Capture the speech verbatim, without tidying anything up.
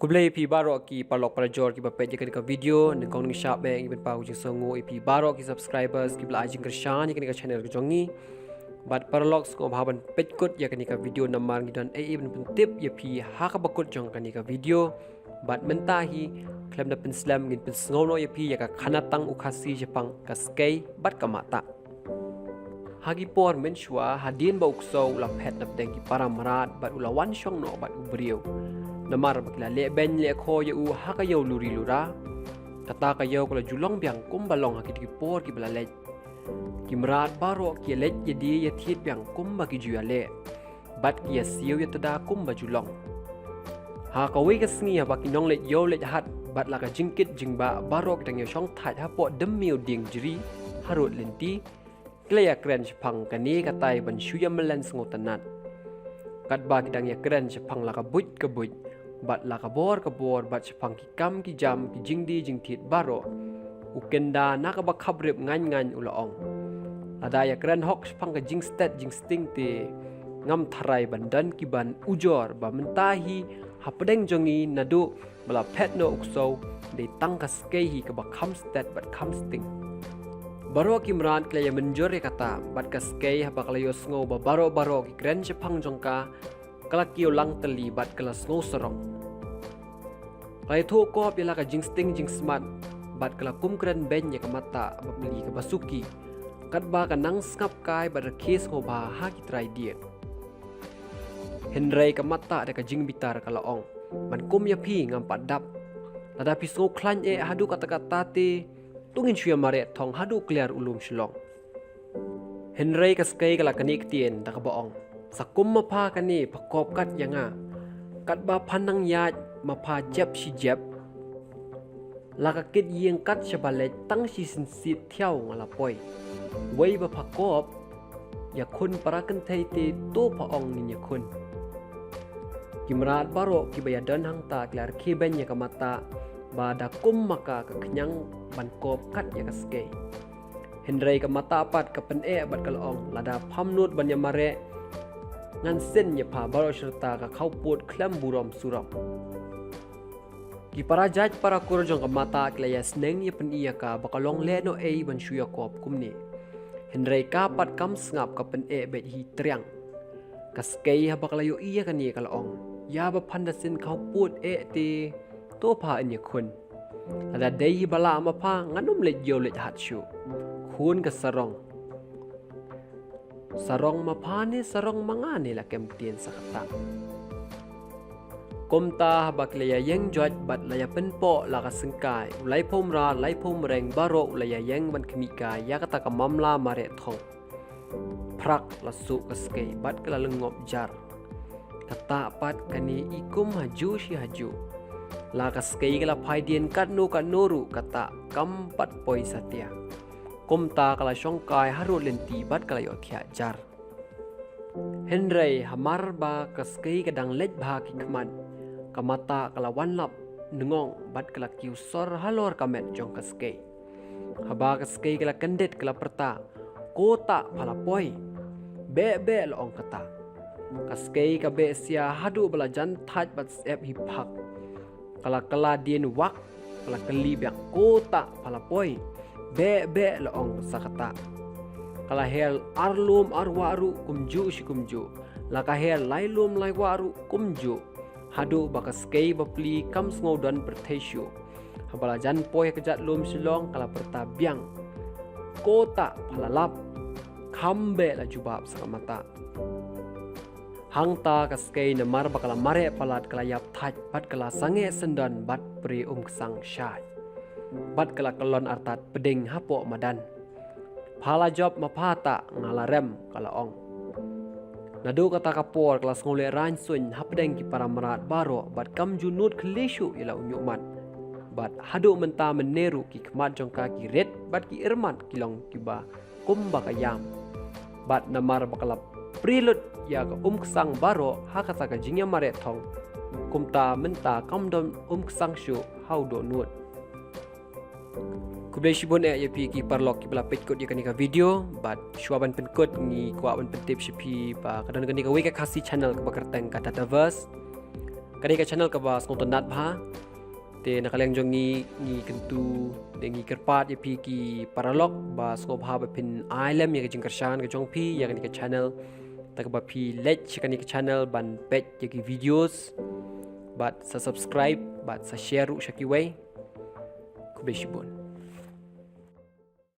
Khublei ïa phi baroh ki paralok parajor kiba peit ïa kane ka video, nyngkong nyngshap eh ngi pynpaw ka jingsngewnguh ïa phi baroh ki subscribers kiba la ai jingkyrshan ïa kane ka channel ka jong ngi. Bad paralok, sngewbha ban peit kut ïa kane ka video namar ngi don ei ei ban pyntip ïa phi ha kaba kut jong kane ka video. Bad mynta hi, khlem da pynslem, ngin pynsngew noh ïa phi ïa ka khana tang u Khasi shaphang ka Skei bad ka Matah. Ha ki por mynshuwa, hadien ba u Ksew u la phet na pdeng ki para mrad bad u la wan shong noh bad u briew. Namar ba ki la leh beiñ leh khaw ïa u ha ka ïew luri lura, kata ka ïew ka la ju long biang kumba long ha kito ki por kiba la leit. Ki mrad baroh ki ïaleit ïadie ïathied biang kumba ki ju ïaleh, bad ki ïasiew ïatada kumba ju long. Ha kawei ka sngi, haba ki nongleit ïew leit hat bad la ka jingkit jingbah baroh ki dang ïashong thait hapoh dym miaw dieng jri harud lynti, ki la ïakren shaphang kane katai ban shu ïamlien sngewtynnat. Katba ki dang ïakren shaphang la ka buit ka buit bad la ka bor ka bor bad shaphang ki kam ki jam, ki jingdie jingthied baroh, u Kynda na kaba khaprip ngaiñ ngaiñ u la ong: Lada ïakren hok shaphang ka jingstet jingsting te ngam tharai ban don kiban ujor ba mynta hi hapdeng jong ngi, naduh ba la phet noh u Ksew, dei tang ka Skei hi kaba kham stet bad kham sting. Baroh ki mrad ki la ïamynjur ïa kata, bad ka Skei, haba ka la ïohsngew ba baroh baroh ki kren shaphang jong ka, ka la kiew lang tylli bad ka la sngew sarong. Ka la ïathuh kop ïa la ka jingsting jingsmat bad ka la kum kren beiñ ïa ka Matah bapli kaba suki, katba ka nang sngap kai bad rkhie sngewbha ha ki trai dieng. Hynrei ka Matah da ka jingbitar ka la ong: Ban kum ïa phi ngam pat dap. Lada phi sngew khlaiñ eh haduh katta katta te, to ngin shu ïamareh thong haduh kliar u lum shlong. Hynrei ka Skei ka la knieh ktien da kaba ong: Sa kum ma pha kane, pha kop kat ïa nga. Katba phan nang ïaid ma pha jep shi jep, la ka kit ïing kat shaba leit, tang shi synsied thiaw nga la poi. Wei ba pha kop ïakhun para kynthei te, to pha ong ngin ïakhun. Ki mrad baroh kiba ïadon hangta ki la rkhie beiñ ïa ka Matah, ba da kum ma ka ka khñiang ban kop kat ïa ka Skei. Hynrei ka Matah pat ka pyneh bad ka la ong: Lada pham nud ban ïamareh, ngan sien ïa pha baroh shi rta ka khawpud khlem burom surom. Ki para jait para kur jong ka Matah ki la ïasneng ïapyni ïa ka ba ka long lehnohei ban shu ïakop kumne. Hynrei ka pat kam sngap, ka pyneh beit hi triang. Ka Skei haba ka la ïohi ïa kane ka la ong: Ïa ba phan da sien khawpud eh te, to pha yn ïakhun. Lada dei hi ba lah ma pha, ngan ym leit ïew leit hat shuh. Khun ka sarong. Sarong ma pha ne sarong ma nga ne la kem ktien sa kata. Kumta haba ki la ïaïeng joit bad la ïapynpoh la ka syngkai, u laiphew mrad laiphew mreng baroh u la ïaïeng ban khmih kai ïa kata ka mamla mareh thong. Phrak la suh ka Skei bad ka la lyngngop jar. Kata pat kane i kum hajuh shi hajuh. La ka Skei ka la phai dien katno katno ruh kata kam pat poi satia. Kumta ka la shong kai harud lynti bad ka la ïohthiah jar. Hynrei hamar ba ka Skei ka dang leit bha ki khmat, ka Matah ka la wan lap nongong bad ka la kiew sor halor ka met jong ka Skei. Haba ka Skei ka la kyndit ka la pyrta: Ko Tah, pha la poi. Beh beh, la ong kata. Ka Skei ka beh sia haduh ba la jan thait bad syep hi phak. Ka la kylla dien wak, ka la kylli biang: Ko Tah, pha la poi? Beh beh, la ong sa kata. Ka la her ar lum ar wah ruh kumjuh shi kumjuh. La ka her lai lum lai wah ruh kumjuh. Haduh ba ka Skei bapli kam sngew don pyrthei shuh. Haba la jan poi ha ka jat lum shlong ka la pyrta biang: Ko Tah, pha la lap? Kham beh, la jubab sa ka Matah. Hangta ka Skei namar ba ka la mareh palat ka la ïap thait bad ka la sangeh syndon bad prie um ksang shai. Bad ka la kyllon artat pdeng hapoh madan. Pha la jop ma pha Tah, nga la rem, ka la ong. Naduh kata ka por ka la sngew lehraiñ suiñ hapdeng ki para mrad baroh bad kam ju nud khlieh shuh ïa la u ñiuhmat. Bad haduh mynta mynne ruh ki khmat jong ka ki rit bad ki irmat ki long kiba kumba ka ïam. Bad namar ba ka la prie lut ïa ka um ksang baroh ha kata ka jingïamareh thong, kumta mynta kam don um ksang shuh ha u dohnud. Khublei shibun eh ïa phi ki paralok kiba la peit kut ïa kane ka video, bad shuwa ban pynkut ngi kwah ban pyntip sha phi ba ka don kane kawei ka Khasi channel kaba kyrteng ka Dataverse. Kane ka channel kaba sngewtynnat bha. Te na ka liang jong ngi, ngi kyntu, te ngi kyrpad ïa phi ki paralok ba sngewbha ba phin ai lem ïa ka jingkyrshan ka jong phi ïa kane ka channel. Te kaba phi leit sha kane ka channel ban peit ïa ki videos, bad sa subscribe, bad sa share ruh sha kiwei. Khublei shibun.